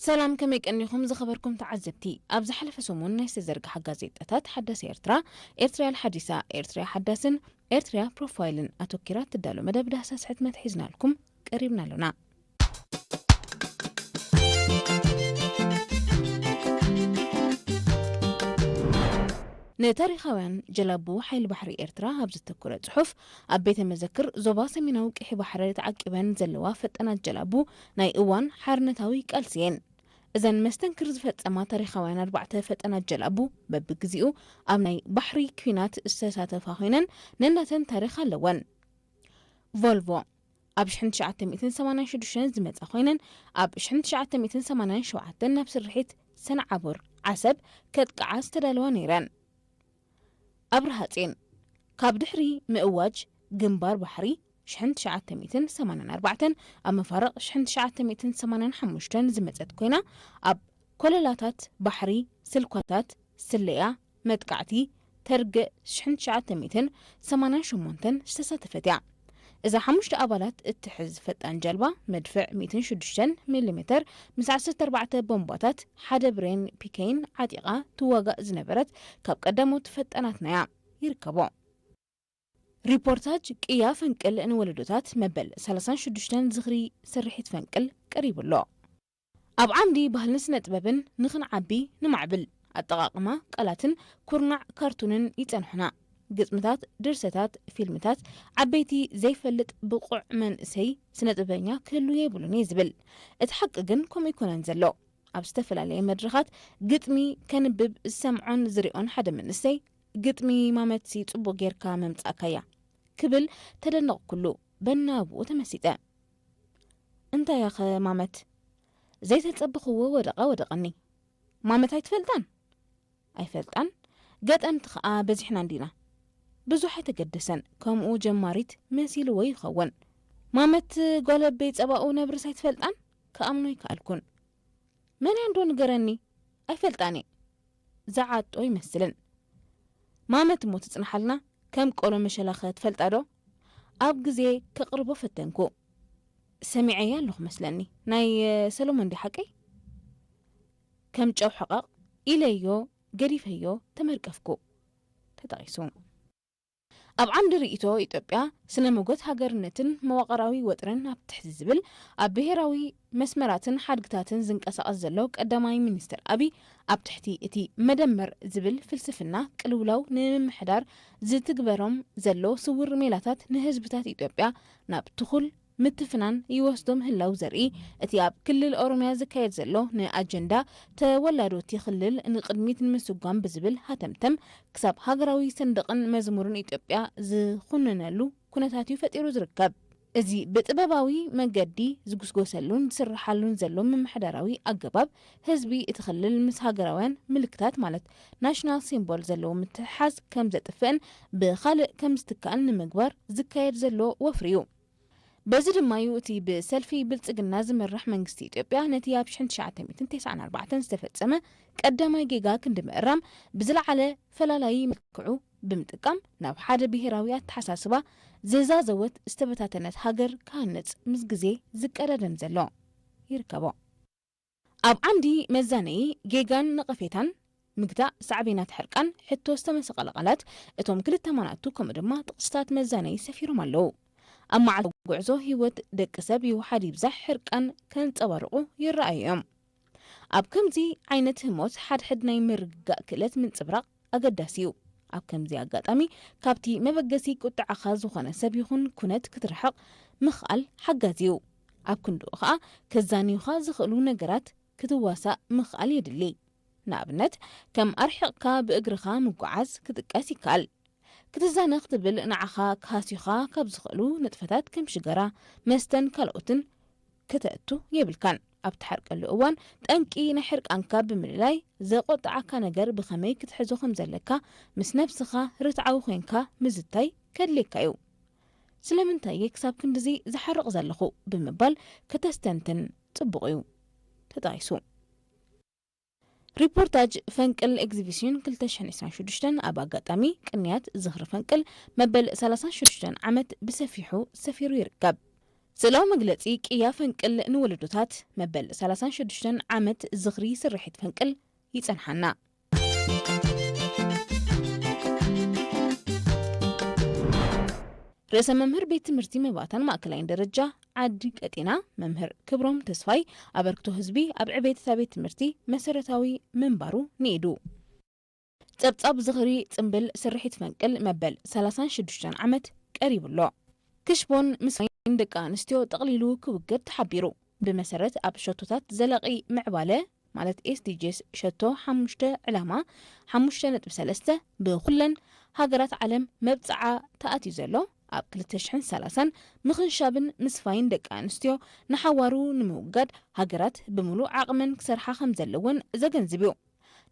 ሰላም፣ ከመይ ቀኒኹም ዝኸበርኩም ተዓዘብቲ? ኣብ ዝሓለፈ ሰሙን ናይ ዝተዘርግሓ ጋዜጣታት ሓዳስ ኤርትራ፣ ኤርትርያ ሓዲሳ፣ ኤርትርያ ሓዳስን ኤርትርያ ፕሮፋይልን ኣተኪራ ትዳሎ መደብ ዳህሳስ ሕትመት ሒዝናልኩም ቀሪብና ኣሎና። ንታሪኻውያን ጀላቡ ሓይሊ ባሕሪ ኤርትራ ኣብ ዘተኮረ ጽሑፍ፣ ኣብ ቤተ መዘክር ዞባ ሰሜናዊ ቀይሕ ባሕሪ ተዓቂበን ዘለዋ ፈጣናት ጀላቡ ናይ እዋን ሓርነታዊ ቃልሲ እየን። እዘን መስተንክር ዝፈጸማ ታሪኻውያን ኣርባዕተ ፈጣናት ጀላቡ በብግዜኡ ኣብ ናይ ባሕሪ ኲናት ዝተሳተፋ ኮይነን ነናተን ታሪኽ ኣለወን። ቮልቮ ኣብ ሽሕን ትሽዓተ ሚእትን ሰማንያን ሽዱሽተን ዝመጻ ኮይነን ኣብ ሽሕን ትሽዓተ ሚእትን ሰማንያን ሸውዓተን ናብ ስርሒት ሰንዓቡር ዓሰብ ከጥቅዓ ዝተዳለዋ ነይረን። ኣብርሃጼን ካብ ድሕሪ ምእዋጅ ግንባር ባሕሪ ሽሕን ትሽዓተ ሚእትን ሰማንያን ኣርባዕተን ኣብ መፋርቕ ሽሕን ትሽዓተ ሚእትን ሰማንያን ሓሙሽተን ዝመጸት ኮይና ኣብ ኮለላታት ባሕሪ፣ ስልኳታት፣ ስለያ፣ መጥቃዕቲ፣ ተርግእ ሽሕን ትሽዓተ ሚእትን ሰማንያን ሸሞንተን ዝተሳተፈት እያ። እዛ ሓሙሽተ ኣባላት እትሕዝ ፈጣን ጀልባ፣ መድፍዕ ሚእትን ሽዱሽተን ሚሊ ሜተር ምስ ዓሰርተ ኣርባዕተ ቦምባታት፣ ሓደ ብሬን ፒኬይን ዓጢቓ ትዋጋእ ዝነበረት ካብ ቀዳሞት ፈጣናትና እያ። ይርከቦ። ሪፖርታጅ ቅያ ፈንቅል ንወለዶታት መበል ሰላሳን ሽዱሽተን ዝኽሪ ስርሒት ፈንቅል ቀሪቡ ኣሎ። ኣብ ዓምዲ ባህልን ስነ ጥበብን ንኽንዓቢ ንማዕብል። ኣጠቓቕማ ቃላትን ኩርናዕ ካርቱንን ይጸንሑና። ግጥምታት፣ ድርሰታት፣ ፊልምታት፣ ዓበይቲ ዘይፈልጥ ብቑዕ መንእሰይ ስነ ጥበበኛ ክህሉ የብሉን እየ ዝብል። እቲ ሓቂ ግን ከምኡ ኣይኮነን ዘሎ። ኣብ ዝተፈላለየ መድረኻት ግጥሚ ከንብብ ዝሰምዖን ዝሪኦን ሓደ መንእሰይ፣ "ግጥሚ ማመትሲ ጽቡቕ ጌርካ መምጻእካያ" ክብል ተደነቕኩሉ። በናብኡ ተመሲጠ። "እንታያኸ ማመት?" ዘይተጸበኽዎ ወደቐ ወደቐኒ። "ማመት ኣይትፈልጣን?" "ኣይፈልጣን፣ ገጠምቲ ኸኣ በዚሕና እንዲና?" ብዙሕ ኣይተገደሰን፣ ከምኡ ጀማሪት መሲልዎ ይኸውን። "ማመት ጓለበይ ጸባኡ ነብርስ ኣይትፈልጣን?" ክኣምኖ ኣይከኣልኩን። "መን እያ እንዶ ንገረኒ?" "ኣይፈልጣን እየ።" ዝዓጦ ይመስልን። "ማመት እሞ ትጽንሓልና፣ ከም ቆሎ መሸላኸ ትፈልጣ ዶ?" ኣብ ግዜ ከቕርቦ ፈተንኩ። "ሰሚዐያ ኣለኹ መስለኒ፣ ናይ ሰሎሞን ድዩ ሓቀይ?" ከም ጨው ሕቐቕ ኢለዮ፣ ገዲፈዮ፣ ተመርቀፍኩ። ተጠቒሱ። ኣብ ዓምዲ ርእይቶ ኢትዮጵያ፣ ስነ መጎት ሃገርነትን መዋቕራዊ ወጥርን ኣብ ትሕቲ ዝብል ኣብ ብሄራዊ መስመራትን ሓድግታትን ዝንቀሳቐስ ዘሎ ቀዳማይ ሚኒስትር ኣቢይ፣ ኣብ ትሕቲ እቲ መደመር ዝብል ፍልስፍና ቅልውላው ንምምሕዳር ዝትግበሮም ዘሎ ስውር ሜላታት ንህዝብታት ኢትዮጵያ ናብ ትኹል ምትፍናን ይወስዶ ምህላው ዘርኢ እቲ ኣብ ክልል ኦሮሚያ ዝካየድ ዘሎ ንኣጀንዳ ተወላዶቲ ክልል ንቕድሚት ንምስጓም ብዝብል ሃተምተም ክሳብ ሃገራዊ ሰንደቕን መዝሙርን ኢትዮጵያ ዝኹነነሉ ኩነታት እዩ ፈጢሩ ዝርከብ። እዚ ብጥበባዊ መገዲ ዝጉስጎሰሉን ዝስርሓሉን ዘሎ ምምሕዳራዊ ኣገባብ ህዝቢ እቲ ክልል ምስ ሃገራውያን ምልክታት ማለት ናሽናል ሲምቦል ዘለዎ ምትሕሓዝ ከም ዘጥፍእን ብኻልእ ከም ዝትካእን ንምግባር ዝካየድ ዘሎ ወፍሪ እዩ። በዚ ድማ እዩ እቲ ብሰልፊ ብልጽግና ዝምራሕ መንግስቲ ኢትዮጵያ ነቲ ኣብ ሽሕን ትሽዓተ ሚእትን ተስዓን ኣርባዕተን ዝተፈጸመ ቀዳማይ ጌጋ ክንዲ ምእራም ብዝለዓለ ፈላላዪ መልክዑ ብምጥቃም ናብ ሓደ ብሄራዊ ኣተሓሳስባ ዝዛዘወት ዝተበታተነት ሃገር ክሃንጽ ምስ ግዜ ዝቀዳደም ዘሎ ይርከቦ። ኣብ ዓምዲ መዛነዪ ጌጋን ነቐፌታን ምግታእ ሳዕቤናት ሕርቃን ሕቶ ዝተመሰቐለ ቃላት እቶም ክልተ ማናቱ ከምኡ ድማ ጥቕስታት መዛነዪ ሰፊሮም ኣለዉ። ኣብ መዓልታዊ ጉዕዞ ህይወት ደቂ ሰብ ይውሓድ ይብዛሕ ሕርቃን ከንጸባርቑ ይረኣዩ እዮም። ኣብ ከምዚ ዓይነት ህሞት ሓድሕድ ናይ ምርግጋእ ክእለት ምንጽብራቕ ኣገዳሲ እዩ። ኣብ ከምዚ ኣጋጣሚ ካብቲ መበገሲ ቁጥዓኻ ዝኾነ ሰብ ይኹን ኩነት ክትርሕቕ ምኽኣል ሓጋዚ እዩ። ኣብ ክንድኡ ኸኣ ከዛንዩኻ ዝኽእሉ ነገራት ክትዋሳእ ምኽኣል የድሊ። ንኣብነት ከም ኣርሒቕካ ብእግርኻ ምጉዓዝ ክጥቀስ ይከኣል። ክትዛነ ክትብል ንዓኻ ክሃስዩኻ ካብ ዝኽእሉ ንጥፈታት ከም ሽገራ፣ መስተን ካልኦትን ከተእቱ የብልካን። ኣብ ትሓርቀሉ እዋን ጠንቂ ናይ ሕርቃንካ ብምልላይ ዘቖጥዓካ ነገር ብኸመይ ክትሕዞ ከም ዘለካ ምስ ነብስኻ ርትዓዊ ኮይንካ ምዝታይ ከድልየካ እዩ። ስለምንታይ እየ ክሳብ ክንድዚ ዝሓርቕ ዘለኹ ብምባል ከተስተንትን ጽቡቕ እዩ። ተጠቒሱ። ሪፖርታጅ ፈንቅል ኤግዚቢሽን ክልተ ሽሕን ዕስራን ሽዱሽተን ኣብ ኣጋጣሚ ቅንያት ዝኽሪ ፈንቅል መበል ሰላሳን ሽዱሽተን ዓመት ብሰፊሑ ሰፊሩ ይርከብ። ስእላዊ መግለጺ ቅያ ፈንቅል ንወለዶታት። መበል ሰላሳን ሽዱሽተን ዓመት ዝኽሪ ስርሒት ፈንቅል ይጸንሓና። ርእሰ መምህር ቤት ትምህርቲ መባእታን ማእከላይን ደረጃ ዓዲ ቀጤና መምህር ክብሮም ተስፋይ፣ ኣበርክቶ ህዝቢ ኣብ ዕቤት እታ ቤት ትምህርቲ መሰረታዊ ምንባሩ ንኢዱ። ጸብጻብ ዝኽሪ ጽምብል ስርሒት ፈንቅል መበል ሰላሳን ሽዱሽተን ዓመት ቀሪቡ ኣሎ። ክሽቦን ምስፋይን ደቂ ኣንስትዮ ጠቕሊሉ ክውገድ ተሓቢሩ። ብመሰረት ኣብ ሸቶታት ዘላቒ ምዕባለ ማለት ኤስዲጂስ ሸቶ ሓሙሽተ ዕላማ ሓሙሽተ ነጥቢ ሰለስተ ብኹለን ሃገራት ዓለም መብጽዓ ተኣትዩ ዘሎ፣ ኣብ ክልተ ሽሕን ሰላሳን ምኽንሻብን ምስፋይን ደቂ ኣንስትዮ ንሓዋሩ ንምውጋድ ሃገራት ብምሉእ ዓቕመን ክሰርሓ ከም ዘለወን ዘገንዝብ እዩ።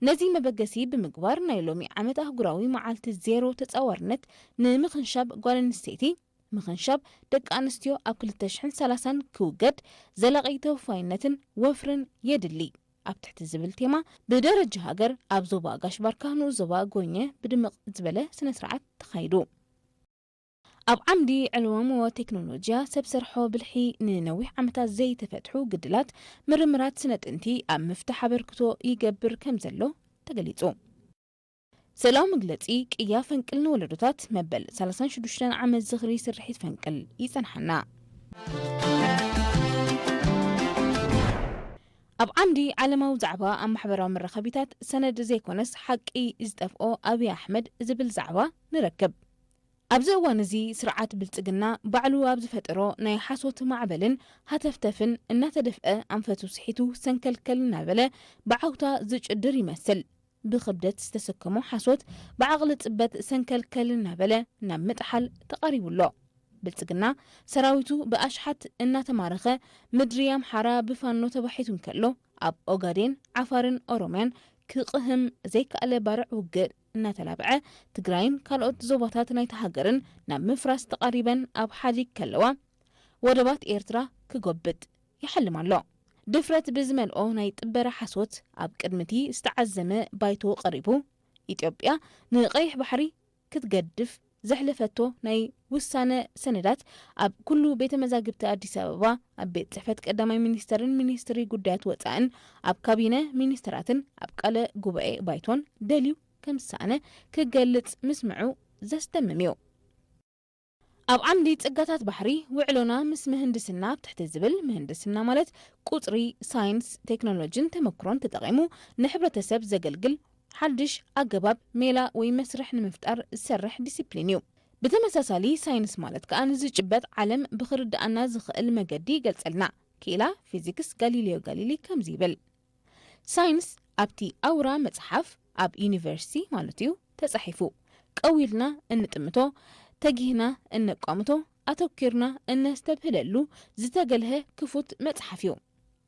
ነዚ መበገሲ ብምግባር ናይ ሎሚ ዓመት ኣህጉራዊ መዓልቲ ዜሮ ተጻዋርነት ንምኽንሻብ ጓል ኣንስተይቲ ምኽንሻብ ደቂ ኣንስትዮ ኣብ ክልተ ሽሕን ሰላሳን ክውገድ ዘላቒ ተወፋይነትን ወፍርን የድሊ ኣብ ትሕቲ ዝብል ቴማ ብደረጃ ሃገር ኣብ ዞባ ጋሽ ባርካ ንኡስ ዞባ ጎኘ ብድምቕ ዝበለ ስነ ስርዓት ተኻይዱ። ኣብ ዓምዲ ዕልወ ምዎ ቴክኖሎጂያ ሰብ ሰርሖ ብልሒ ንነዊሕ ዓመታት ዘይተፈትሑ ግድላት ምርምራት ስነ ጥንቲ ኣብ ምፍታሕ ኣበርክቶ ይገብር ከም ዘሎ ተገሊጹ። ስእላዊ መግለጺ ቅያ ፈንቅል ንወለዶታት መበል ሰላሳን ሽዱሽተን ዓመት ዝኽሪ ስርሒት ፈንቅል ይጸንሓና። ኣብ ዓምዲ ዓለማዊ ዛዕባ ኣብ ማሕበራዊ መራኸቢታት ሰነድ ዘይኮነስ ሓቂ ዝጠፍኦ ኣብይ ኣሕመድ ዝብል ዛዕባ ንረክብ። ኣብዚ እዋን እዚ ስርዓት ብልጽግና ባዕሉ ኣብ ዝፈጠሮ ናይ ሓሶት ማዕበልን ሃተፍተፍን እናተደፍአ ኣንፈቱ ስሒቱ ሰንከልከል እናበለ ብዓውታ ዝጭድር ይመስል። ብኽብደት ዝተሰከሞ ሓሶት ብዓቕሊ ጽበት ሰንከልከል እናበለ ናብ ምጥሓል ተቓሪቡ ኣሎ። ብልጽግና ሰራዊቱ ብኣሽሓት እናተማረኸ ምድሪ ኣምሓራ ብፋኖ ተባሒቱ እንከሎ ኣብ ኦጋዴን፣ ዓፋርን ኦሮምያን ክቕህም ዘይከኣለ ባርዕ ውግእ እናተላብዐ ትግራይን ካልኦት ዞባታት ናይታ ሃገርን ናብ ምፍራስ ተቓሪበን ኣብ ሓዲግ ከለዋ ወደባት ኤርትራ ክጎብጥ ይሓልም ኣሎ። ድፍረት ብዝመልኦ ናይ ጥበረ ሓሶት ኣብ ቅድሚ እቲ ዝተዓዘመ ባይቶ ቀሪቡ፣ ኢትዮጵያ ንቐይሕ ባሕሪ ክትገድፍ ዘሕለፈቶ ናይ ውሳነ ሰነዳት ኣብ ኩሉ ቤተ መዛግብቲ ኣዲስ ኣበባ፣ ኣብ ቤት ጽሕፈት ቀዳማይ ሚኒስተርን ሚኒስትሪ ጉዳያት ወጻእን፣ ኣብ ካቢነ ሚኒስተራትን ኣብ ቃለ ጉባኤ ባይቶን ደልዩ ከም ዝሰኣነ ክገልጽ ምስምዑ ዘስደምም እዩ። ኣብ ዓምዲ ጸጋታት ባሕሪ ውዕሎና ምስ ምህንድስና ኣብ ትሕቲ ዝብል፣ ምህንድስና ማለት ቁጽሪ፣ ሳይንስ፣ ቴክኖሎጂን ተመክሮን ተጠቒሙ ንሕብረተሰብ ዘገልግል ሓድሽ ኣገባብ፣ ሜላ ወይ መስርሕ ንምፍጣር ዝሰርሕ ዲሲፕሊን እዩ። ብተመሳሳሊ ሳይንስ ማለት ከኣ ንዝጭበጥ ዓለም ብኽርድኣና ዝኽእል መገዲ ይገልጸልና። ክኢላ ፊዚክስ ጋሊሌዮ ጋሊሊ ከምዚ ይብል። ሳይንስ ኣብቲ ኣውራ መጽሓፍ፣ ኣብ ዩኒቨርሲቲ ማለት እዩ፣ ተጻሒፉ። ቀዊልና እንጥምቶ፣ ተጊህና እነቋምቶ፣ ኣተኲርና እነስተብህለሉ ዝተገልሀ ክፉት መጽሓፍ እዩ።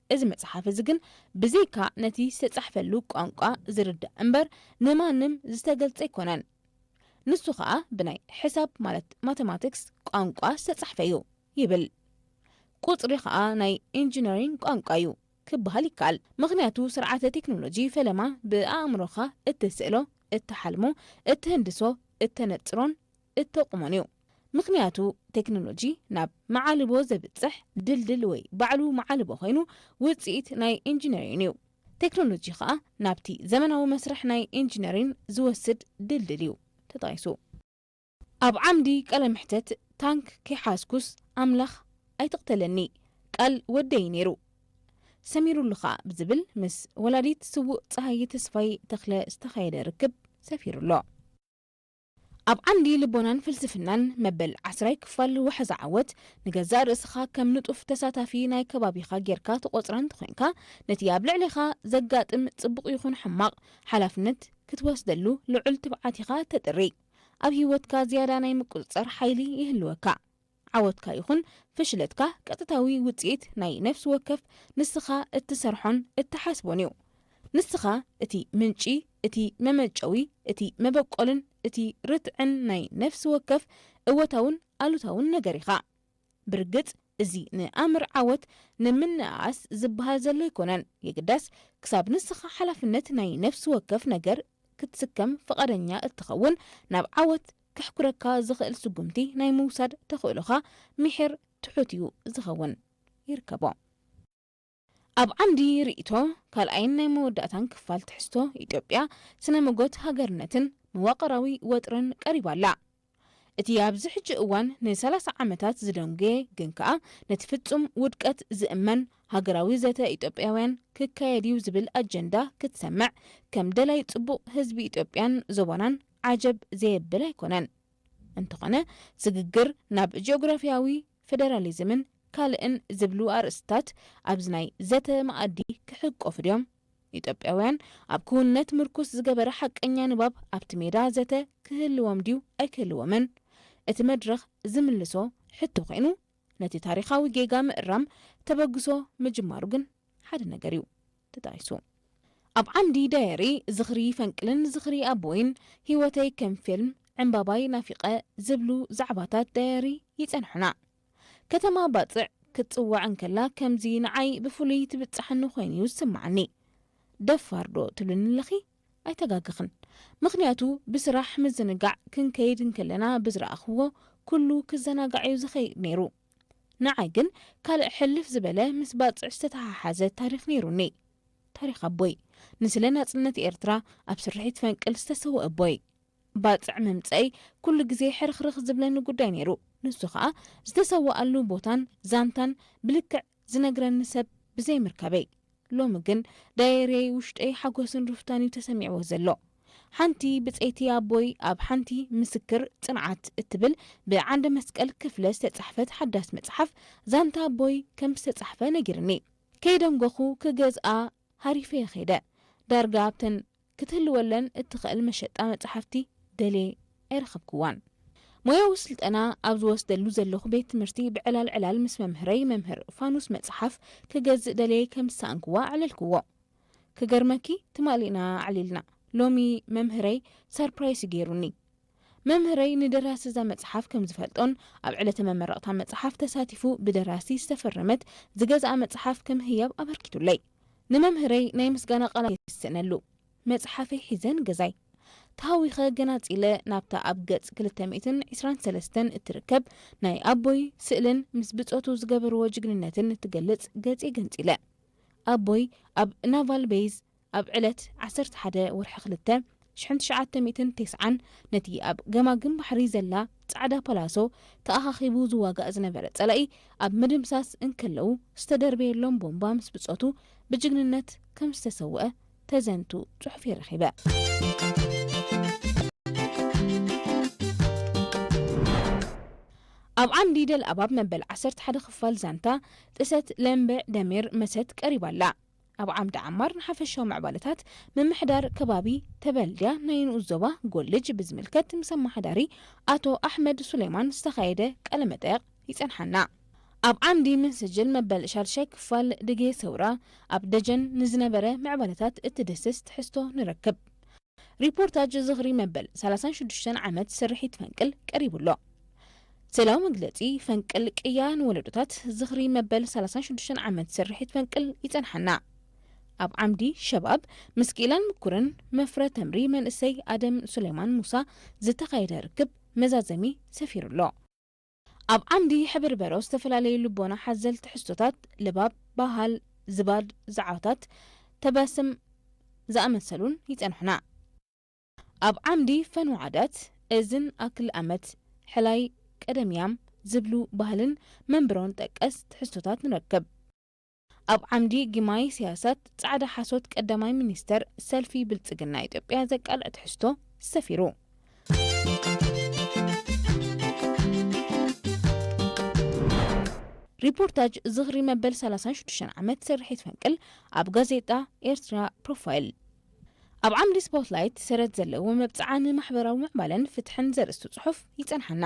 እዚ መጽሓፍ እዚ ግን ብዘይካ ነቲ ዝተጻሕፈሉ ቋንቋ ዝርዳእ እምበር ንማንም ዝተገልጸ ኣይኮነን። ንሱ ኸኣ ብናይ ሕሳብ ማለት ማተማቲክስ ቋንቋ ዝተጻሕፈ እዩ ይብል። ቁጽሪ ኸኣ ናይ ኢንጂነሪንግ ቋንቋ እዩ ክበሃል ይከኣል። ምኽንያቱ ስርዓተ ቴክኖሎጂ ፈለማ ብኣእምሮኻ እትስእሎ፣ እትሓልሞ፣ እትህንድሶ፣ እተነጽሮን እተቑሞን እዩ። ምኽንያቱ ቴክኖሎጂ ናብ መዓልቦ ዘብጽሕ ድልድል ወይ ባዕሉ መዓልቦ ኮይኑ ውጽኢት ናይ ኢንጂነሪንግ እዩ። ቴክኖሎጂ ኸኣ ናብቲ ዘመናዊ መስርሕ ናይ ኢንጂነሪንግ ዝወስድ ድልድል እዩ ተጠቒሱ። ኣብ ዓምዲ ቃለ መሕተት ታንክ ከይሓዝኩስ ኣምላኽ ኣይትቕተለኒ ቃል ወደይ ነይሩ ሰሚሩሉ ኸኣ ብዝብል ምስ ወላዲት ስዉእ ጸሃየ ተስፋይ ተኽለ ዝተኻየደ ርክብ ሰፊሩ ኣሎ። ኣብ ዓምዲ ልቦናን ፍልስፍናን መበል ዓስራይ ክፋል ዋሕዚ ዓወት፣ ንገዛእ ርእስኻ ከም ንጡፍ ተሳታፊ ናይ ከባቢኻ ጌርካ ትቖጽራ እንተኾይንካ፣ ነቲ ኣብ ልዕሌኻ ዘጋጥም ጽቡቕ ይኹን ሕማቕ ሓላፍነት ክትወስደሉ ልዑል ትብዓት ኢኻ ተጥሪ። ኣብ ህይወትካ ዝያዳ ናይ ምቁጽጻር ሓይሊ ይህልወካ። ዓወትካ ይኹን ፍሽለትካ ቀጥታዊ ውጽኢት ናይ ነፍሲ ወከፍ ንስኻ እትሰርሖን እትሓስቦን እዩ። ንስኻ እቲ ምንጪ፣ እቲ መመንጨዊ፣ እቲ መበቆልን እቲ ርትዕን ናይ ነፍሲ ወከፍ እወታውን ኣሉታውን ነገር ኢኻ። ብርግጽ፣ እዚ ንኣምር ዓወት ንምንእኣስ ዝበሃል ዘሎ ኣይኮነን። የግዳስ፣ ክሳብ ንስኻ ሓላፍነት ናይ ነፍሲ ወከፍ ነገር ክትስከም ፍቓደኛ እትኸውን፣ ናብ ዓወት ከሕኩረካ ዝኽእል ስጉምቲ ናይ ምውሳድ ተኽእሎኻ ምሒር ትሑት እዩ ዝኸውን። ይርከቦ። ኣብ ዓንዲ ርእይቶ ካልኣይን ናይ መወዳእታን ክፋል ትሕዝቶ ኢትዮጵያ፣ ስነ መጎት ሃገርነትን መዋቕራዊ ወጥርን ቀሪባ ኣላ። እቲ ኣብዚ ሕጂ እዋን ንሰላሳ ዓመታት ዝደንጎየ ግን ከኣ ነቲ ፍጹም ውድቀት ዝእመን ሃገራዊ ዘተ ኢትዮጵያውያን ክካየድ እዩ ዝብል ኣጀንዳ ክትሰምዕ ከም ደላይ ጽቡቕ ህዝቢ ኢትዮጵያን ዞባናን ዓጀብ ዘየብል ኣይኮነን። እንተኾነ፣ ስግግር ናብ ጂኦግራፊያዊ ፌደራሊዝምን ካልእን ዝብሉ ኣርእስትታት ኣብዚ ናይ ዘተ መኣዲ ክሕቆፉ ድዮም? ኢትዮጵያውያን ኣብ ክውንነት ምርኩስ ዝገበረ ሓቀኛ ንባብ ኣብቲ ሜዳ ዘተ ክህልዎም ድዩ ኣይክህልዎምን? እቲ መድረኽ ዝምልሶ ሕቶ ኮይኑ፣ ነቲ ታሪኻዊ ጌጋ ምእራም ተበግሶ ምጅማሩ ግን ሓደ ነገር እዩ ተጠቒሱ። ኣብ ዓምዲ ዳየሪ ዝኽሪ ፈንቅልን ዝኽሪ ኣቦይን፣ ህይወተይ ከም ፊልም፣ ዕምባባይ ናፊቐ ዝብሉ ዛዕባታት ዳየሪ ይጸንሑና። ከተማ ባጽዕ ክትጽዋዕ እንከላ ከምዚ ንዓይ ብፍሉይ ትብጽሓኒ ኮይኑ እዩ ዝስምዓኒ። ደፋር ዶ ትብልኒ ኣለኺ? ኣይተጋግኽን። ምኽንያቱ ብስራሕ ምዝንጋዕ ክንከይድ እንከለና ብዝረኣኽዎ ኩሉ ክዘናጋዕ እዩ ዝኸይድ ነይሩ። ንዓይ ግን ካልእ ሕልፍ ዝበለ ምስ ባጽዕ ዝተተሓሓዘ ታሪኽ ነይሩኒ። ታሪኽ ኣቦይ፣ ንስለ ናጽነት ኤርትራ ኣብ ስርሒት ፈንቅል ዝተሰወ ኣቦይ። ባጽዕ ምምጸይ ኩሉ ግዜ ሕርኽርኽ ዝብለኒ ጉዳይ ነይሩ። ንሱ ኸኣ ዝተሰወኣሉ ቦታን ዛንታን ብልክዕ ዝነግረኒ ሰብ ብዘይምርካበይ። ሎሚ ግን ዳየርየይ ውሽጠይ ሓጎስን ሩፍታን እዩ ተሰሚዕዎ ዘሎ። ሓንቲ ብጸይቲ ኣቦይ ኣብ ሓንቲ ምስክር ጽንዓት እትብል ብዓንደ መስቀል ክፍለ ዝተጻሕፈት ሓዳስ መጽሓፍ ዛንታ ኣቦይ ከም ዝተጻሕፈ ነጊርኒ። ከይደንጎኹ ክገዝኣ ሃሪፈ ከይደ። ዳርጋ ኣብተን ክትህልወለን እትኽእል መሸጣ መጻሕፍቲ ደልየ ኣይረኸብክዋን። ሞያዊ ስልጠና ኣብ ዝወስደሉ ዘለኹ ቤት ትምህርቲ ብዕላል ዕላል ምስ መምህረይ መምህር ፋኑስ መጽሓፍ ክገዝእ ደልየ ከም ዝሰኣንክዋ ኣዕለልክዎ። ክገርመኪ ትማሊ ኢና ኣዕሊልና። ሎሚ መምህረይ ሳርፕራይስ ገይሩኒ። መምህረይ ንደራሲ እዛ መጽሓፍ ከም ዝፈልጦን ኣብ ዕለተ መመረቕታ መጽሓፍ ተሳቲፉ ብደራሲ ዝተፈረመት ዝገዝኣ መጽሓፍ ከም ህያብ ኣበርኪቱለይ። ንመምህረይ ናይ ምስጋና ቃላት የስእነሉ። መጽሓፈይ ሒዘ ንገዛይ ተሃዊኸ ገናጺለ ናብታ ኣብ ገጽ ክልተ ሚእትን ዕስራን ሰለስተን እትርከብ ናይ ኣቦይ ስእልን ምስ ብጾቱ ዝገበርዎ ጅግንነትን እትገልጽ ገጽ ገንጺለ። ኣቦይ ኣብ ናቫል ቤዝ ኣብ ዕለት ዓሰርተ ሓደ ወርሒ ክልተ ሽሕን ትሽዓተ ሚእትን ተስዓን ነቲ ኣብ ገማግም ባሕሪ ዘላ ጻዕዳ ፓላሶ ተኣኻኺቡ ዝዋጋእ ዝነበረ ጸላኢ ኣብ ምድምሳስ እንከለዉ ዝተደርበየሎም ቦምባ ምስ ብጾቱ ብጅግንነት ከም ዝተሰውአ ተዘንቱ ጽሑፍ የረኺበ። ኣብ ዓምዲ ደል ኣባብ መበል ዓሰርተ ሓደ ክፋል ዛንታ ጥሰት ለምበዕ ደሜር መሰት ቀሪባ ኣላ። ኣብ ዓምዲ ዓማር ንሓፈሻዊ ምዕባለታት ምምሕዳር ከባቢ ተበልድያ ናይ ንኡስ ዞባ ጎልጅ ብዝምልከት ምስ ኣመሓዳሪ ኣቶ ኣሕመድ ሱሌማን ዝተኻየደ ቃለ መጠየቕ ይጸንሓና። ኣብ ዓምዲ ምንስጅል መበል ሻድሻይ ክፋል ድጌ ሰውራ ኣብ ደጀን ንዝነበረ ምዕባለታት እትድስስ ትሕዝቶ ንረክብ። ሪፖርታጅ ዝኽሪ መበል ሰላሳን ሽዱሽተን ዓመት ስርሒት ፈንቅል ቀሪቡ ኣሎ። ስእላዊ መግለጺ ፈንቅል ቅያ ንወለዶታት ዝኽሪ መበል ሰላሳን ሽዱሽተን ዓመት ስርሒት ፈንቅል ይጸንሓና። ኣብ ዓምዲ ሸባብ ምስ ክኢላን ምኩርን መፍረ ተምሪ መንእሰይ ኣደም ሱሌማን ሙሳ ዝተኻየደ ርክብ መዛዘሚ ሰፊሩ ኣሎ። ኣብ ዓምዲ ሕብርበሮ ዝተፈላለዩ ልቦና ሓዘል ትሕዝቶታት ልባብ፣ ባህል፣ ዝባድ፣ ዛዕባታት፣ ተባስም ዝኣመሰሉን ይጸንሑና። ኣብ ዓምዲ ፈንው ዓዳት፣ እዝን ኣክል ኣመት፣ ሕላይ፣ ቀደምያም ዝብሉ ባህልን መንብሮን ጠቀስ ትሕዝቶታት ንረክብ። ኣብ ዓምዲ ግማይ ስያሳት ጻዕዳ ሓሶት ቀዳማይ ሚኒስተር ሰልፊ ብልጽግና ኢትዮጵያ ዘቃልዕ ትሕዝቶ ሰፊሩ። ሪፖርታጅ ዝኽሪ መበል ሰላሳን ሽዱሽተን ዓመት ስርሒት ፈንቅል ኣብ ጋዜጣ ኤርትራ ፕሮፋይል። ኣብ ዓምዲ ስፖትላይት ሰረት ዘለዎ መብጽዓ ንማሕበራዊ ምዕባለን ፍትሕን ዘርእስቱ ጽሑፍ ይጸንሓና።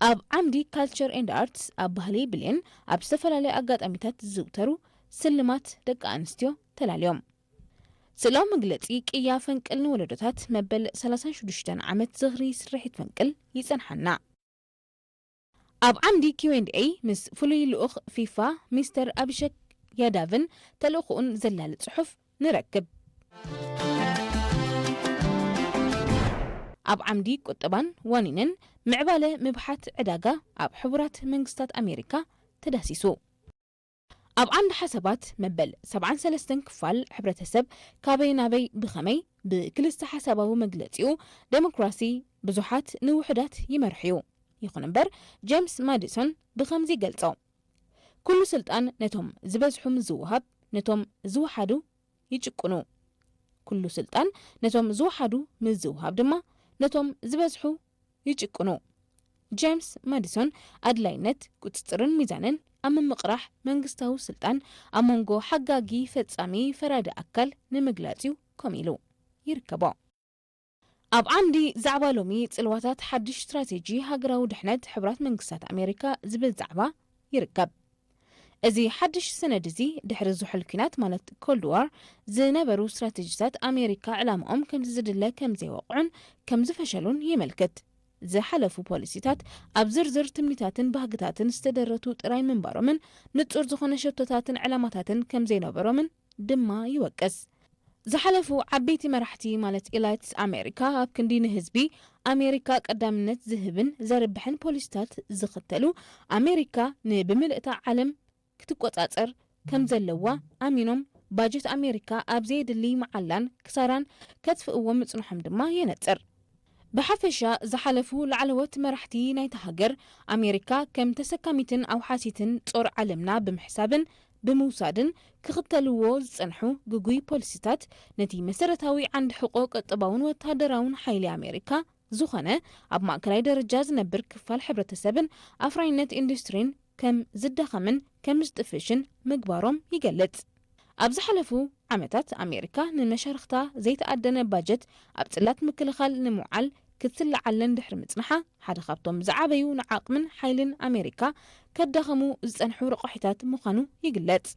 ኣብ ዓምዲ ካልቸር ኤንድ ኣርትስ ኣብ ባህሊ ብሌን ኣብ ዝተፈላለዩ ኣጋጣሚታት ዝዝውተሩ ስልማት ደቂ ኣንስትዮ ተላልዮም። ስእላዊ መግለጺ ቅያ ፈንቅል ንወለዶታት መበል ሰላሳን ሽዱሽተን ዓመት ዝኽሪ ስርሒት ፈንቅል ይጸንሓና። ኣብ ዓምዲ ኪው ኤንድ ኤይ ምስ ፍሉይ ልኡኽ ፊፋ ሚስተር ኣቢሸክ ያዳቭን ተልእኾኡን ዘላሊ ጽሑፍ ንረክብ። ኣብ ዓምዲ ቁጠባን ዋኒንን ምዕባለ ምብሓት ዕዳጋ ኣብ ሕቡራት መንግስታት ኣሜሪካ ተዳሲሱ። ኣብ ዓንዲ ሓሳባት መበል ሰብዓን ሰለስተን ክፋል ሕብረተሰብ ካበይ ናበይ ብኸመይ ብክልስተ ሓሳባዊ መግለጺኡ ዴሞክራሲ ብዙሓት ንውሑዳት ይመርሕ እዩ። ይኹን እምበር ጄምስ ማዲሶን ብኸምዚ ይገልጾ። ኩሉ ስልጣን ነቶም ዝበዝሑ ምስ ዝወሃብ ነቶም ዝወሓዱ ይጭቁኑ። ኩሉ ስልጣን ነቶም ዝወሓዱ ምስ ዝወሃብ ድማ ነቶም ዝበዝሑ ይጭቁኑ። ጄምስ ማዲሶን ኣድላይነት ቁፅፅርን ሚዛንን ኣብ ምምቕራሕ መንግስታዊ ስልጣን ኣብ መንጎ ሓጋጊ ፈፃሚ ፈራዲ ኣካል ንምግላፅ እዩ ከምኡ ኢሉ ይርከቦ። ኣብ ዓምዲ ዛዕባ ሎሚ ጽልዋታት ሓድሽ ስትራቴጂ ሃገራዊ ድሕነት ሕቡራት መንግስታት ኣሜሪካ ዝብል ዛዕባ ይርከብ። እዚ ሓድሽ ሰነድ እዚ ድሕሪ ዝሑል ኲናት ማለት ኮልድ ዋር ዝነበሩ ስትራቴጂታት ኣሜሪካ ዕላማኦም ከምቲ ዝድለ ከም ዘይወቕዑን ከም ዝፈሸሉን የመልክት። ዝሓለፉ ፖሊሲታት ኣብ ዝርዝር ትምኒታትን ባህግታትን ዝተደረቱ ጥራይ ምንባሮምን ንጹር ዝኾነ ሸቶታትን ዕላማታትን ከም ዘይነበሮምን ድማ ይወቅስ። ዝሓለፉ ዓበይቲ መራሕቲ ማለት ኤላይትስ ኣሜሪካ ኣብ ክንዲ ንህዝቢ ኣሜሪካ ቀዳምነት ዝህብን ዘርብሕን ፖሊሲታት ዝኽተሉ ኣሜሪካ ንብምልእታ ዓለም ክትቆጻጸር ከም ዘለዋ ኣሚኖም ባጀት ኣሜሪካ ኣብ ዘየድሊ መዓላን ክሳራን ከጥፍእዎ ምጽንሖም ድማ የነጽር። ብሓፈሻ ዝሓለፉ ላዕለዎት መራሕቲ ናይታ ሃገር ኣሜሪካ ከም ተሰካሚትን ኣውሓሲትን ጾር ዓለምና ብምሕሳብን ብምውሳድን ክኽተልዎ ዝጸንሑ ግጉይ ፖሊሲታት ነቲ መሰረታዊ ዓንዲ ሕቆ ቁጠባውን ወታደራውን ሓይሊ ኣሜሪካ ዝኾነ ኣብ ማእከላይ ደረጃ ዝነብር ክፋል ሕብረተሰብን ኣፍራይነት ኢንዱስትሪን ከም ዝዳኸምን ከም ዝጥፍሽን ምግባሮም ይገልጽ። ኣብ ዝሓለፉ ዓመታት ኣሜሪካ ንመሻርኽታ ዘይተኣደነ ባጀት ኣብ ጽላት ምክልኻል ንምውዓል ክትስልዓለን ድሕሪ ምጽንሓ ሓደ ካብቶም ዝዓበዩ ንዓቕምን ሓይልን ኣሜሪካ ከዳኸሙ ዝጸንሑ ረቋሒታት ምዃኑ ይግለጽ።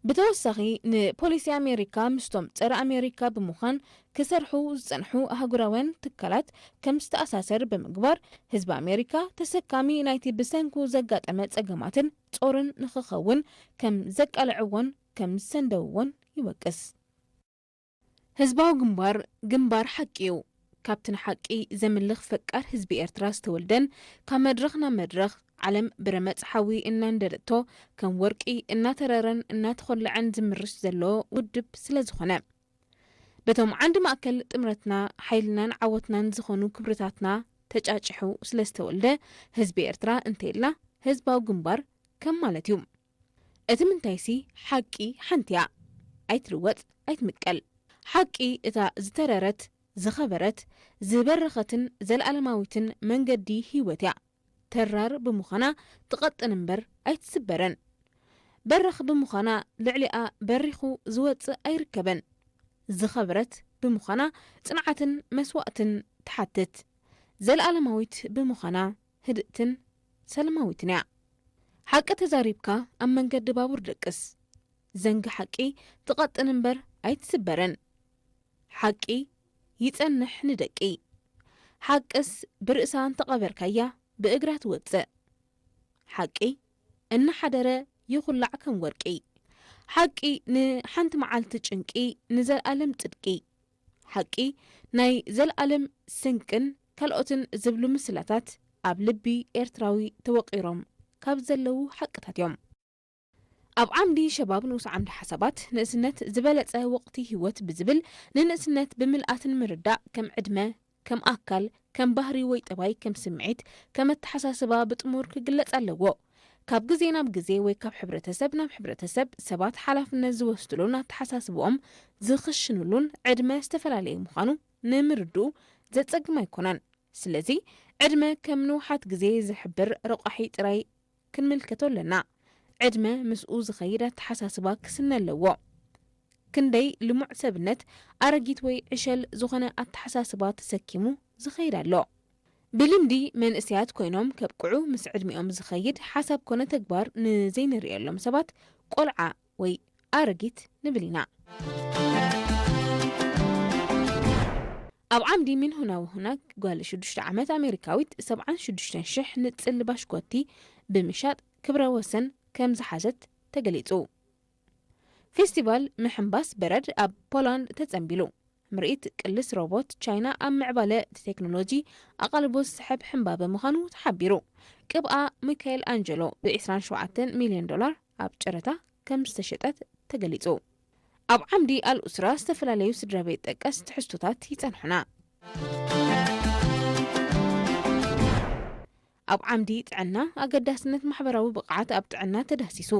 ብተወሳኺ ንፖሊሲ ኣሜሪካ ምስቶም ጸረ ኣሜሪካ ብምዃን ክሰርሑ ዝጸንሑ ኣህጉራውያን ትካላት ከም ዝተኣሳሰር ብምግባር ህዝቢ ኣሜሪካ ተሰካሚ ናይቲ ብሰንኩ ዘጋጠመ ጸገማትን ጾርን ንኽኸውን ከም ዘቃልዕዎን ከም ዝሰንደውዎን ይወቅስ። ህዝባዊ ግንባር ግንባር ሓቂ እዩ። ካብቲ ንሓቂ ዘምልኽ ፈቃር ህዝቢ ኤርትራ ዝተወልደን ካብ መድረኽ ናብ መድረኽ ዓለም ብረመጽ ሓዊ እናንደደቶ ከም ወርቂ እናተረረን እናተኾለዐን ዝምርሽ ዘሎ ውድብ ስለ ዝኾነ በቶም ዓንዲ ማእከል ጥምረትና ሓይልናን ዓወትናን ዝኾኑ ክብርታትና ተጫጭሑ ስለ ዝተወልደ ህዝቢ ኤርትራ እንተይልና ህዝባዊ ግንባር ከም ማለት እዩ። እቲ ምንታይሲ ሓቂ ሓንቲ እያ፣ ኣይትልወጥ ኣይትምቀል። ሓቂ እታ ዝተረረት ዝኸበረት ዝበረኸትን ዘለኣለማዊትን መንገዲ ህይወት እያ። ተራር ብምዃና ትቐጥን እምበር ኣይትስበረን። በረኽ ብምዃና ልዕሊኣ በሪኹ ዝወጽእ ኣይርከበን። ዝኸበረት ብምዃና ጽንዓትን መስዋእትን ትሓትት። ዘለኣለማዊት ብምዃና ህድእትን ሰላማዊትን እያ። ሓቂ ተዛሪብካ ኣብ መንገዲ ባቡር ደቅስ። ዘንጊ ሓቂ ትቐጥን እምበር ኣይትስበርን። ሓቂ ይጸንሕ ንደቂ። ሓቅስ ብርእሳ እንተቐበርካያ ብእግራ ትወጽእ። ሓቂ እናሓደረ ይኹላዕ ከም ወርቂ። ሓቂ ንሓንቲ መዓልቲ ጭንቂ ንዘልኣለም ጽድቂ። ሓቂ ናይ ዘልኣለም ስንቅን ካልኦትን ዝብሉ ምስላታት ኣብ ልቢ ኤርትራዊ ተወቒሮም ካብ ዘለዉ ሓቅታት እዮም። ኣብ ዓምዲ ሸባብ ንኡስ ዓምዲ ሓሳባት ንእስነት ዝበለጸ ወቕቲ ህይወት ብዝብል ንንእስነት ብምልኣትን ምርዳእ ከም ዕድመ ከም ኣካል ከም ባህሪ ወይ ጠባይ ከም ስምዒት ከም ኣተሓሳስባ ብጥሙር ክግለጽ ኣለዎ። ካብ ግዜ ናብ ግዜ ወይ ካብ ሕብረተሰብ ናብ ሕብረተሰብ ሰባት ሓላፍነት ዝወስድሉን ኣተሓሳስብኦም ዝኽሽንሉን ዕድመ ዝተፈላለየ ምዃኑ ንምርድኡ ዘጸግም ኣይኮነን። ስለዚ ዕድመ ከም ንውሓት ግዜ ዝሕብር ረቋሒ ጥራይ ክንምልከቶ ኣለና። ዕድመ ምስኡ ዝኸይድ ኣተሓሳስባ ክስነ ኣለዎ። ክንደይ ልሙዕ ሰብነት ኣረጊት ወይ ዕሸል ዝኾነ ኣተሓሳስባ ተሰኪሙ ዝኸይድ ኣሎ። ብልምዲ መንእሰያት ኮይኖም ከብቅዑ ምስ ዕድሚኦም ዝኸይድ ሓሳብ ኮነ ተግባር ንዘይንርእየሎም ሰባት ቆልዓ ወይ ኣረጊት ንብል ኢና። ኣብ ዓምዲ ሚንሁና ወሁናክ ጓል ሽዱሽተ ዓመት ኣሜሪካዊት ሰብዓን ሽዱሽተን ሽሕ ንጽል ባሽኮቲ ብምሻጥ ክብረ ወሰን ከም ዝሓዘት ተገሊጹ። ፌስቲቫል ምሕንባስ በረድ ኣብ ፖላንድ ተጸንቢሉ። ምርኢት ቅልስ ሮቦት ቻይና ኣብ ምዕባለ እቲ ቴክኖሎጂ ኣቓልቦ ዝስሕብ ሕንባበ ምዃኑ ተሓቢሩ። ቅብኣ ሚካኤል ኣንጀሎ ብ ዕስራን ሸውዓተን ሚልዮን ዶላር ኣብ ጨረታ ከም ዝተሸጠት ተገሊጹ። ኣብ ዓምዲ ኣልኡስራ ዝተፈላለዩ ስድራ ቤት ጠቀስ ትሕዝቶታት ይጸንሑና። ኣብ ዓምዲ ጥዕና ኣገዳስነት ማሕበራዊ ብቕዓት ኣብ ጥዕና ተዳህሲሱ።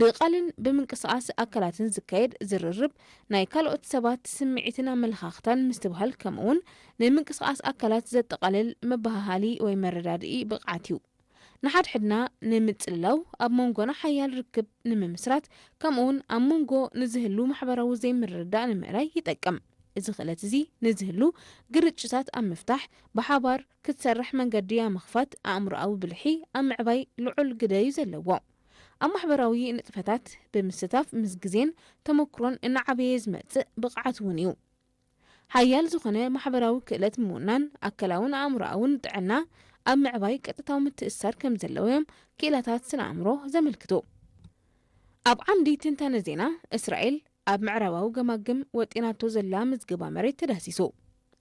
ብቓልን ብምንቅስቓስ ኣካላትን ዝካየድ ዝርርብ ናይ ካልኦት ሰባት ስምዒትን ኣመለኻኽታን ምስትብሃል ከምኡውን ንምንቅስቓስ ኣካላት ዘጠቓልል መበሃሃሊ ወይ መረዳድኢ ብቕዓት እዩ። ንሓድሕድና ንምጽልላው ኣብ መንጎና ሓያል ርክብ ንምምስራት ከምኡውን ኣብ መንጎ ንዝህሉ ማሕበራዊ ዘይምርድዳእ ንምእላይ ይጠቅም። እዚ ክእለት እዚ ንዝህሉ ግርጭታት ኣብ ምፍታሕ ብሓባር ክትሰርሕ መንገዲ ኣብ ምኽፋት ኣእምሮኣዊ ብልሒ ኣብ ምዕባይ ልዑል ግደ እዩ ዘለዎ። ኣብ ማሕበራዊ ንጥፈታት ብምስታፍ ምስ ግዜን ተመክሮን እናዓበየ ዝመጽእ ብቕዓት እውን እዩ። ሓያል ዝኾነ ማሕበራዊ ክእለት ምውናን ኣካላውን ኣእምሮኣውን ጥዕና ኣብ ምዕባይ ቀጥታዊ ምትእስሳር ከም ዘለዎም ክኢላታት ስነ ኣእምሮ ዘመልክቱ። ኣብ ዓምዲ ትንታነ ዜና እስራኤል ኣብ ምዕራባዊ ገማግም ወጢናቶ ዘላ ምዝገባ መሬት ተዳሲሱ።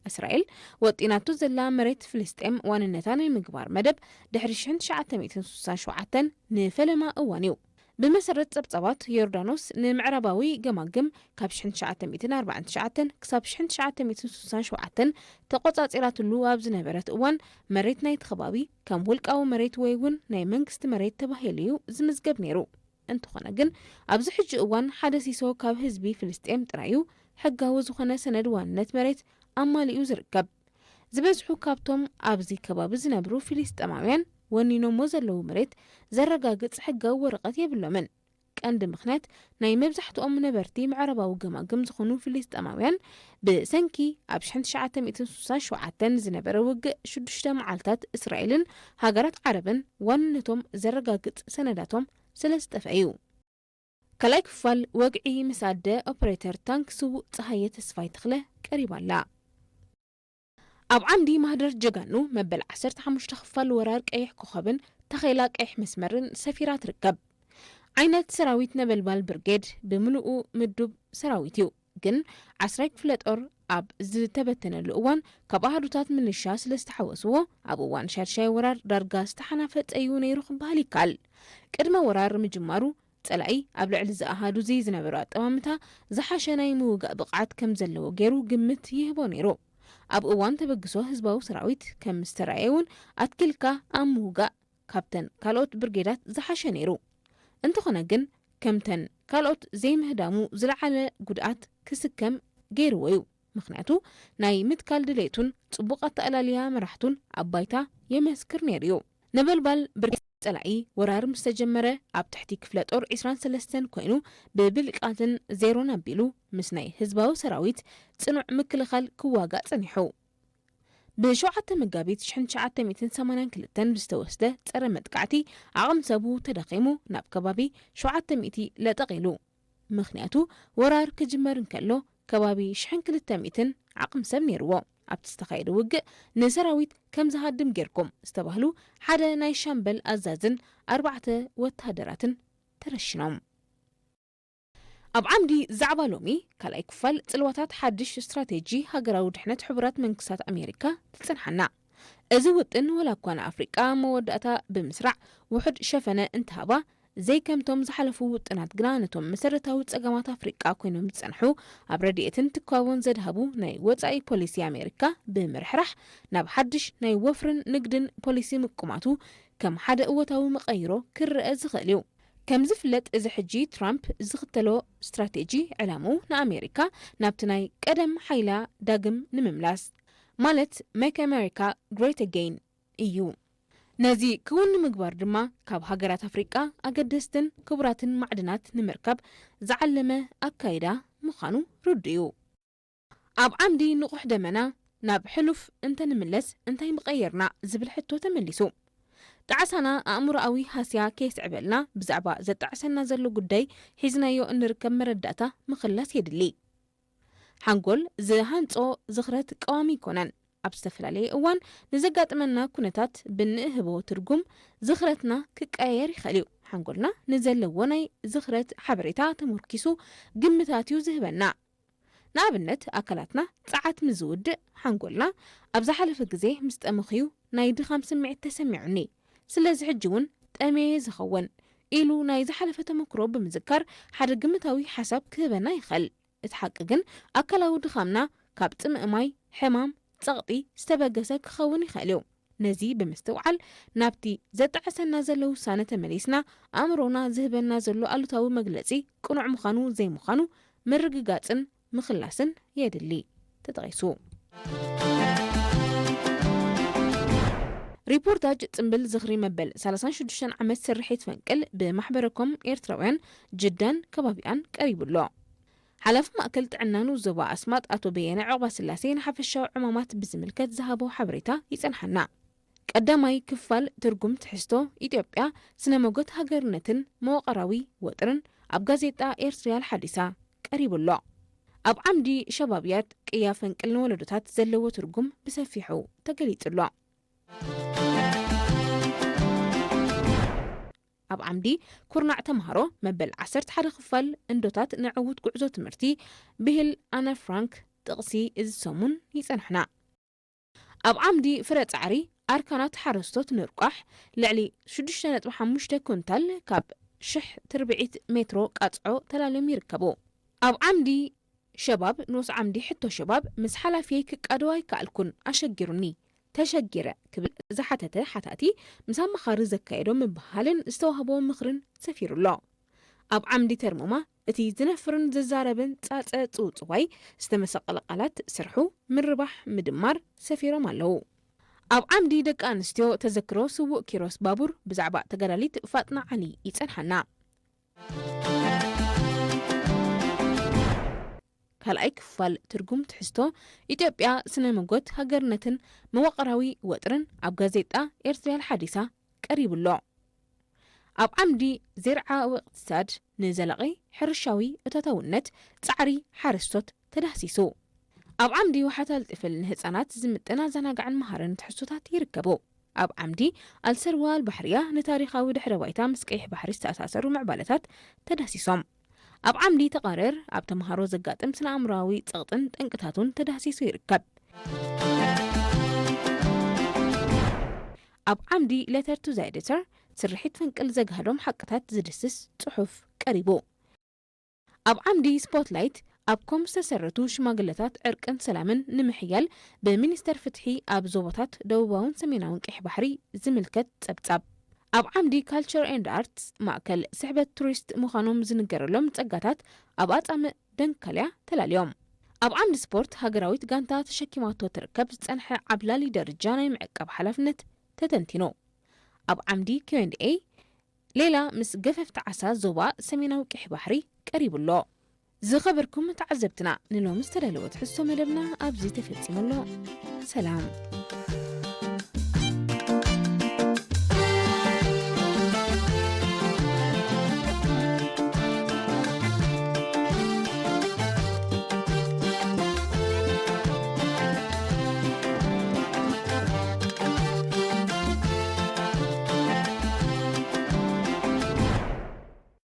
እስራኤል ወጢናቶ ዘላ መሬት ፍልስጤም ዋንነታ ናይ ምግባር መደብ ድሕሪ ሽሕን ትሽዓተ ሚእትን ስሳን ሸውዓተን ንፈለማ እዋን እዩ። ብመሰረት ጸብጻባት ዮርዳኖስ ንምዕራባዊ ገማግም ካብ ሽሕን ትሽዓተ ሚእትን ኣርባዓን ትሽዓተን ክሳብ ሽሕን ትሽዓተ ሚእትን ስሳን ሸውዓተን ተቖጻጺራትሉ ኣብ ዝነበረት እዋን መሬት ናይቲ ከባቢ ከም ውልቃዊ መሬት ወይ እውን ናይ መንግስቲ መሬት ተባሂሉ እዩ ዝምዝገብ ነይሩ። እንተኾነ ግን ኣብዚ ሕጂ እዋን ሓደ ሲሶ ካብ ህዝቢ ፍልስጤም ጥራይ እዩ ሕጋዊ ዝኾነ ሰነድ ዋንነት መሬት ኣማሊኡ ዝርከብ። ዝበዝሑ ካብቶም ኣብዚ ከባቢ ዝነብሩ ፊልስጤማውያን ወኒኖሞ ዘለዉ መሬት ዘረጋግጽ ሕጋዊ ወረቐት የብሎምን። ቀንዲ ምኽንያት ናይ መብዛሕትኦም ነበርቲ ምዕራባዊ ገማግም ዝኾኑ ፊልስጤማውያን ብሰንኪ ኣብ ሽሕን ትሽዓተ ሚእትን ስሳን ሸውዓተን ዝነበረ ውግእ ሽዱሽተ መዓልታት እስራኤልን ሃገራት ዓረብን ዋንነቶም ዘረጋግጽ ሰነዳቶም ስለ ዝጠፍአ እዩ። ካልኣይ ክፋል ወግዒ ምስ ኣደ ኦፕሬተር ታንክ ስዉእ ጸሃየ ተስፋይ ተኽለ ቀሪባ ኣላ። ኣብ ዓምዲ ማህደር ጀጋኑ መበል ዓሰርተ ሓሙሽተ ክፋል ወራር ቀይሕ ኮኸብን ታኼላ ቀይሕ መስመርን ሰፊራ ትርከብ። ዓይነት ሰራዊት ነበልባል ብርጌድ ብምሉኡ ምዱብ ሰራዊት እዩ። ግን ዓስራይ ክፍለ ጦር ኣብ ዝተበተነሉ እዋን ካብ ኣሃዱታት ምልሻ ስለ ዝተሓወስዎ ኣብ እዋን ሻድሻይ ወራር ዳርጋ ዝተሓናፈጸ እዩ ነይሩ ክበሃል ይከኣል። ቅድመ ወራር ምጅማሩ ጸላኢ ኣብ ልዕሊ እዚ ኣሃዱ እዚ ዝነበሮ ኣጠማምታ ዝሓሸ ናይ ምውጋእ ብቕዓት ከም ዘለዎ ገይሩ ግምት ይህቦ ነይሩ። ኣብ እዋን ተበግሶ ህዝባዊ ሰራዊት ከም ዝተራእየ እውን ኣትኪልካ ኣብ ምውጋእ ካብተን ካልኦት ብርጌዳት ዝሓሸ ነይሩ። እንተኾነ ግን ከምተን ካልኦት ዘይምህዳሙ ዝለዓለ ጉድኣት ክስከም ገይርዎ እዩ። ምኽንያቱ ናይ ምትካል ድሌቱን ጽቡቕ ኣተኣላልያ መራሕቱን ኣብ ባይታ የመስክር ነይሩ እዩ። ነበልባል ብርጌድ ጸላኢ ወራር ምስ ተጀመረ ኣብ ትሕቲ ክፍለ ጦር ዕስራን ሰለስተን ኮይኑ ብብልቃትን ዜሮን ኣቢሉ ምስ ናይ ህዝባዊ ሰራዊት ጽኑዕ ምክልኻል ክዋጋእ ጸኒሑ። ብ7 መጋቢት ሽሕን ትሽዓተ ሚእትን ሰማንያን ክልተን ብዝተወስደ ጸረ መጥቃዕቲ ዓቕሚ ሰቡ ተዳኺሙ ናብ ከባቢ ሸውዓተ ሚእቲ ለጠቕ ኢሉ። ምኽንያቱ ወራር ክጅመር እንከሎ ከባቢ ሽሕን ክልተ ሚእትን ዓቕሚ ሰብ ነይርዎ። ኣብቲ ዝተኻየደ ውግእ ንሰራዊት ከም ዝሃድም ጌርኩም ዝተባህሉ ሓደ ናይ ሻምበል ኣዛዝን ኣርባዕተ ወተሃደራትን ተረሽኖም። ኣብ ዓምዲ ዛዕባ ሎሚ ካልኣይ ክፋል ጽልዋታት ሓድሽ ስትራቴጂ ሃገራዊ ድሕነት ሕቡራት መንግስታት ኣሜሪካ ትጽንሓና። እዚ ውጥን ወላ እኳ ንኣፍሪቃ መወዳእታ ብምስራዕ ውሑድ ሸፈነ እንተሃባ፣ ዘይከምቶም ዝሓለፉ ውጥናት ግና ነቶም መሰረታዊ ጸገማት ኣፍሪቃ ኮይኖም ዝጸንሑ ኣብ ረድኤትን ትካቦን ዘድሃቡ ናይ ወጻኢ ፖሊሲ ኣሜሪካ ብምርሕራሕ ናብ ሓድሽ ናይ ወፍርን ንግድን ፖሊሲ ምቁማቱ ከም ሓደ እወታዊ መቐይሮ ክረአ ዝኽእል እዩ። ከም ዝፍለጥ እዚ ሕጂ ትራምፕ ዝኽተሎ ስትራቴጂ ዕላምኡ ንኣሜሪካ ናብቲ ናይ ቀደም ሓይላ ዳግም ንምምላስ ማለት Make America Great Again እዩ። ነዚ ክውን ንምግባር ድማ ካብ ሃገራት ኣፍሪቃ ኣገደስትን ክቡራትን ማዕድናት ንምርካብ ዝዓለመ ኣካይዳ ምዃኑ ርዱእ እዩ። ኣብ ዓምዲ ንቑሕ ደመና ናብ ሕሉፍ እንተንምለስ እንታይ ምቐየርና ዝብል ሕቶ ተመሊሱ። ጣዕሳና ኣእምሮኣዊ ሃስያ ከየስዕበልና ብዛዕባ ዘጣዕሰና ዘሎ ጉዳይ ሒዝናዮ እንርከብ መረዳእታ ምኽላስ የድሊ። ሓንጎል ዝሃንጾ ዝኽረት ቀዋሚ ኣይኮነን። ኣብ ዝተፈላለየ እዋን ንዘጋጥመና ኩነታት ብንእህቦ ትርጉም ዝኽረትና ክቀያየር ይኽእል እዩ። ሓንጎልና ንዘለዎ ናይ ዝኽረት ሓበሬታ ተመርኪሱ ግምታት እዩ ዝህበና። ንኣብነት ኣካላትና ጸዓት ምስ ዝውድእ ሓንጎልና ኣብ ዝሓለፈ ግዜ ምስ ጠመኽዩ ናይ ድኻም ስምዒት ተሰሚዑኒ፣ ስለዚ ሕጂ እውን ጠምየ ዝኸውን ኢሉ ናይ ዝሓለፈ ተመክሮ ብምዝካር ሓደ ግምታዊ ሓሳብ ክህበና ይኽእል። እቲ ሓቂ ግን ኣካላዊ ድኻምና ካብ ጽምእ ማይ፣ ሕማም፣ ጸቕጢ ዝተበገሰ ክኸውን ይኽእል እዩ። ነዚ ብምስትውዓል ናብቲ ዘጣዕሰና ዘሎ ውሳነ ተመሊስና ኣእምሮና ዝህበና ዘሎ ኣሉታዊ መግለጺ ቅኑዕ ምዃኑ ዘይምዃኑ ምርግጋጽን ምኽላስን የድሊ። ተጠቒሱ። ሪፖርታጅ ጽምብል ዝኽሪ መበል ሰላሳን ሽዱሽተን ዓመት ስርሒት ፈንቅል ብማሕበረኮም ኤርትራውያን ጅዳን ከባቢኣን ቀሪቡ ኣሎ። ሓላፊ ማእከል ጥዕና ንኡስ ዞባ ኣስማጥ ኣቶ በየነ ዑቕባስላሴ ንሓፈሻዊ ዕማማት ብዝምልከት ዝሃቦ ሓበሬታ ይጸንሓና። ቀዳማይ ክፋል ትርጉም ትሕዝቶ ኢትዮጵያ፣ ስነ ሞገት ሃገርነትን መዋቕራዊ ወጥርን ኣብ ጋዜጣ ኤርትርያ ሓዲሳ ቀሪቡ ኣሎ። ኣብ ዓምዲ ሸባብያት ቅያ ፈንቅል ንወለዶታት ዘለዎ ትርጉም ብሰፊሑ ተገሊጹ ኣሎ። ኣብ ዓምዲ ኩርናዕ ተምሃሮ መበል ዓሰርተ ሓደ ክፋል እንዶታት ንዕዉት ጉዕዞ ትምህርቲ ብሂል ኣነ ፍራንክ ጥቕሲ እዚ ሰሙን ይጸንሕና። ኣብ ዓምዲ ፍረ ጻዕሪ ኣርካናት ሓረስቶት ንርቋሕ ልዕሊ ሽዱሽተ ነጥቢ ሓሙሽተ ኩንታል ካብ ሽሕ ትርብዒት ሜትሮ ቃጽዖ ተላልዮም ይርከቡ። ኣብ ዓምዲ ሸባብ ንኡስ ዓምዲ ሕቶ ሸባብ ምስ ሓላፊየይ ክቃደው ኣይከኣልኩን፣ ኣሸጊሩኒ፣ ተሸጊረ ክብል ዝሓተተ ሓታቲ ምስ ኣማኻሪ ዘካየዶ ምብህሃልን ዝተዋህቦ ምኽርን ሰፊሩ ኣሎ። ኣብ ዓምዲ ተርሙማ እቲ ዝነፍርን ዝዛረብን ጻጸ ጽውጽዋይ ዝተመሰቐለ ቃላት ስርሑ ምርባሕ ምድማር ሰፊሮም ኣለዉ። ኣብ ዓምዲ ደቂ ኣንስትዮ ተዘክሮ ስዉእ ኪሮስ ባቡር ብዛዕባ ተጋዳሊት ፋጥና ዓሊ ይጸንሓና። ካልኣይ ክፋል ትርጉም ትሕዝቶ ኢትዮጵያ ስነ መጎት ሃገርነትን መዋቕራዊ ወጥርን ኣብ ጋዜጣ ኤርትርያ ሓዲሳ ቀሪቡ ኣሎ። ኣብ ዓምዲ ዜርዓ ወቅትሳድ ንዘላቒ ሕርሻዊ እቶታውነት ጻዕሪ ሓረስቶት ተዳህሲሱ። ኣብ ዓምዲ ዋሕታ ልጥፍል ንህጻናት ዝምጥን ኣዘናጋዕን መሃርን ትሕዝቶታት ይርከቡ። ኣብ ዓምዲ ኣልሰርዋ ኣልባሕርያ ንታሪኻዊ ድሕረ ባይታ ምስ ቀይሕ ባሕሪ ዝተኣሳሰሩ ምዕባለታት ተዳህሲሶም። ኣብ ዓምዲ ተቓረር ኣብ ተምሃሮ ዘጋጥም ስነ ኣእምሮኣዊ ጸቕጥን ጠንቅታቱን ተዳህሲሱ ይርከብ። ኣብ ዓምዲ ሌተር ቱ ዘ ኤዲተር ስርሒት ፈንቅል ዘግሃዶም ሓቅታት ዝድስስ ጽሑፍ ቀሪቡ። ኣብ ዓምዲ ስፖትላይት ኣብ ኮም ዝተሰረቱ ሽማግለታት ዕርቅን ሰላምን ንምሕያል ብሚኒስተር ፍትሒ ኣብ ዞባታት ደቡባውን ሰሜናውን ቀይሕ ባሕሪ ዝምልከት ጸብጻብ። ኣብ ዓምዲ ካልቸር ኤንድ ኣርትስ ማእከል ስሕበት ቱሪስት ምዃኖም ዝንገረሎም ጸጋታት ኣብ ኣጻምእ ደንካልያ ተላልዮም። ኣብ ዓምዲ ስፖርት ሃገራዊት ጋንታ ተሸኪማቶ ትርከብ ዝጸንሐ ዓብላሊ ደረጃ ናይ ምዕቃብ ሓላፍነት ተተንቲኑ። ኣብ ዓምዲ ኪው ኤንድ ኤ ሌላ ምስ ገፈፍቲ ዓሳ ዞባ ሰሜናዊ ቀይሕ ባሕሪ ቀሪቡ ኣሎ። ዝኸበርኩም ተዓዘብትና፣ ንሎሚ ዝተዳለወ ትሕዝቶ መደብና ኣብዚ ተፈጺሙ ኣሎ። ሰላም።